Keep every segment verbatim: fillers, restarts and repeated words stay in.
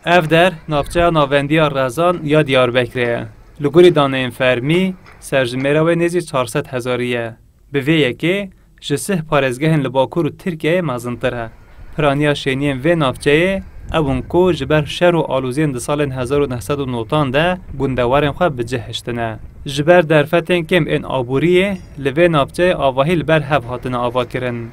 Ev der navçeya navendî ya Rezan ya Diyarbekirê ye. Li gorî daneyên fermî, serjimêra wê nêzî çar sed hezarî ye. Bi vê yekê ji sih parêzgehên li Bakur û Tirkiyeyê mezintir e. Piraniya şêniyên vê navçeyê ew in ku ji ber şer û aloziyên di salên hezar û neh sed û nod an de gundewarên xwe bi cih hiştine. Ji ber derfetên kêm ên aboriyê li vê navçeyê avahî li ber hev hatine avakirin.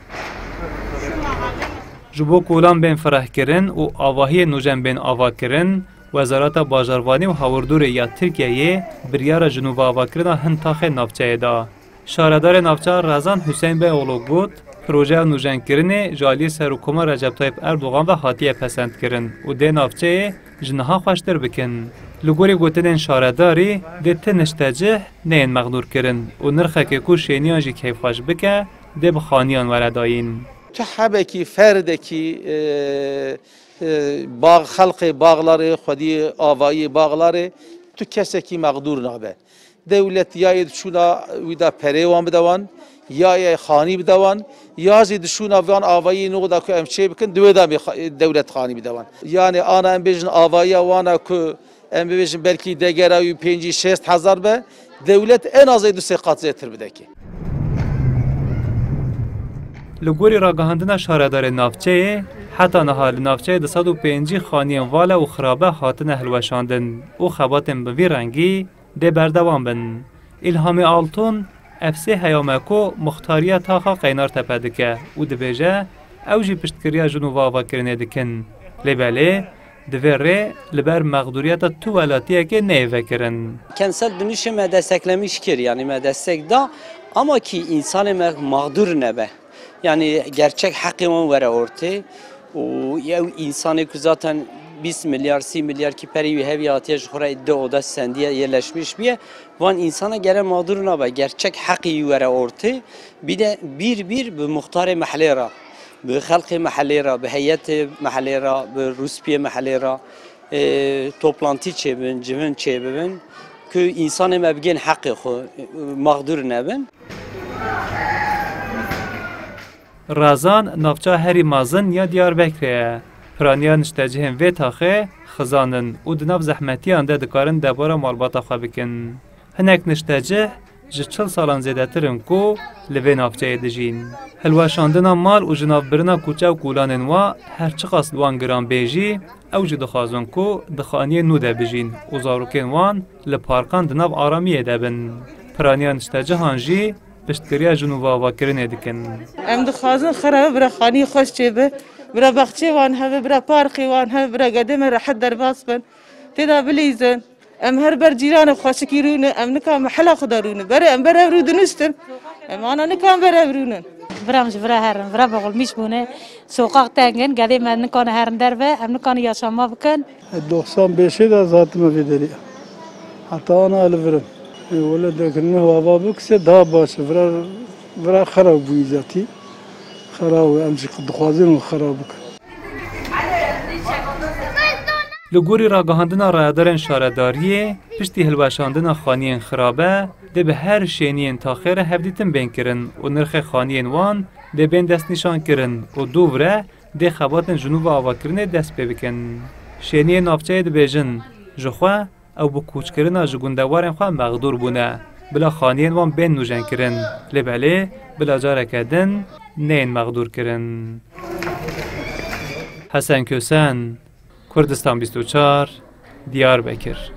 Ji bo kolan bên firehkirin û avahiyên nûjen bên avakirin, Wezareta Bajarvanî û Hawirdorê ya Tirkiyeyê biryara ji nû ve avakirina hin taxên navçeyê da. Şaredarê navçeya Rezan Hüseyin Beyoğlu got, projeya nûjenkirinê ji aliyê Serokkomar Recep Tayyip Erdogan ve hatiye pesendkirin û dê navçeyê ji niha xweştir bikin. Li gorî gotinên şaredarî, dê ti niştecih neyên mexdûrkirin û nirxekê ku şêniyan jî keyfxweş bike, dê bi xaniyan were dayîn. Tu hebekî, ferdekî, e, e, bax, xelqê baxlarê, xwedî avayî baxlarê, tu kesekî mexdûr nabe. Dewlet ya yê diçûna wî de perê wan bide wan, ya yê xanî bide wan, ya jî diçûna van avayî nû de ku em çê bikin, di wê de bê xa-, dewlet xanî bide wan. Yanê ana em bêjin avayiya wana ku em bibêjin belkî degera wî pêncî şêst hezar be, dewlet en azê du sê qat zêtir bidekê. Li gorî ragihandina şaredarê navçeyê, heta niha li navçeyê du sed û pêncî xaniyên vala û xirabe hatine hilweşandin û xebatên bi vî rengî dê berdewam bin. Îlhamê Altun, ev sê heyam e ku muxtariya taxa Qeynartepe dike û dibêje, ew jî piştgiriya ji nû ve avakirinê dikin. Lê belê, divê rê li ber mexdûriyeta tu welatiyekê neyê vekirin. Kentsel dönüşüme desteklemiş kir, yani me destek da, ama ki insanê me mağdur nebe. Yani gerçek heqê wan were ortê û ew insanê ku zaten bîst milyar, sî milyar ki perê wî hevî hatiye ji xwe re di oda sendiye yerleşmiş biye, van insana gere mağdur nabe, gerçek heqê wî were ortê, bir de bir bir bi muxtarê mehlê re, bi xelqê mehlê re, bi heyetê mehlê re, bi rûspiyê mehlê re, e, toplantî çêbin, civin çêbibin, ku insanê me bigên heqê xwe, e, mağdur nebin. Razan navça herî mezin ya Diyarbekirê ye. Piraniya niştecihên vê taxê xizan in û di nav zehmetiyan de dikarin debara malbata xwe bikin. Hinek niştecih ji çil salan zêdetir in ku li vê navçeyê dijîn. Hilweşandina mal û jinavbirina kuçe û kolanên wa her çiqas li wan giran bê jî, ew jî dixwazin ku di xaniyên nû de bijîn û zarokên wan li parkan di nav aramiyê de bin. Piraniya niştecihan jî piştgiriya ji nû ve avakirinê dikin. Em dixwazin xera bira xanî xweş çêbe, bira baxçê wan hebe, bira parkê wan hebe, bira gedê me rehet derbas bin. Tê de bilîzin. Em her ber cîranê xweşikî rûne, em nika mehela xwe de rûne. Berê em ber ev rû diniştin. Em ana nika em ber ev rûnin. Bira em ji vira herin, vira bexulmîş bûne. Soqaq teng in, gedê me nikane herin derve, em nikane yaşama bikin. Doksan beşê de zaten me vê derê. Heta ana li vir im. Ê, wele dekirine hava bikise daha baş e. Vira, vira xera bûyî zatî. Xera we em jî dixwazin û xera bikin. Li gorî ragihandina rayedarên şaredariyê, piştî hilweşandina xaniyên xirabe, dê bi her şêniyên taxê re hevdîtin bên kirin û nirxê xaniyên wan dê bên destnîşankirin û dûv re dê xebatên ji nû ve avakirinê dest pê bikin. Şêniyên navçeyê dibêjin, ji xwe ew bi koçkirina ji gundewarên xwe mexdûr bûne. Bila xaniyên wan bên nûjenkirin. Lê belê, bila careke din neyên mexdûrkirin. Hesen Kösen, Kurdistan bîst û çar, Diyarbekir.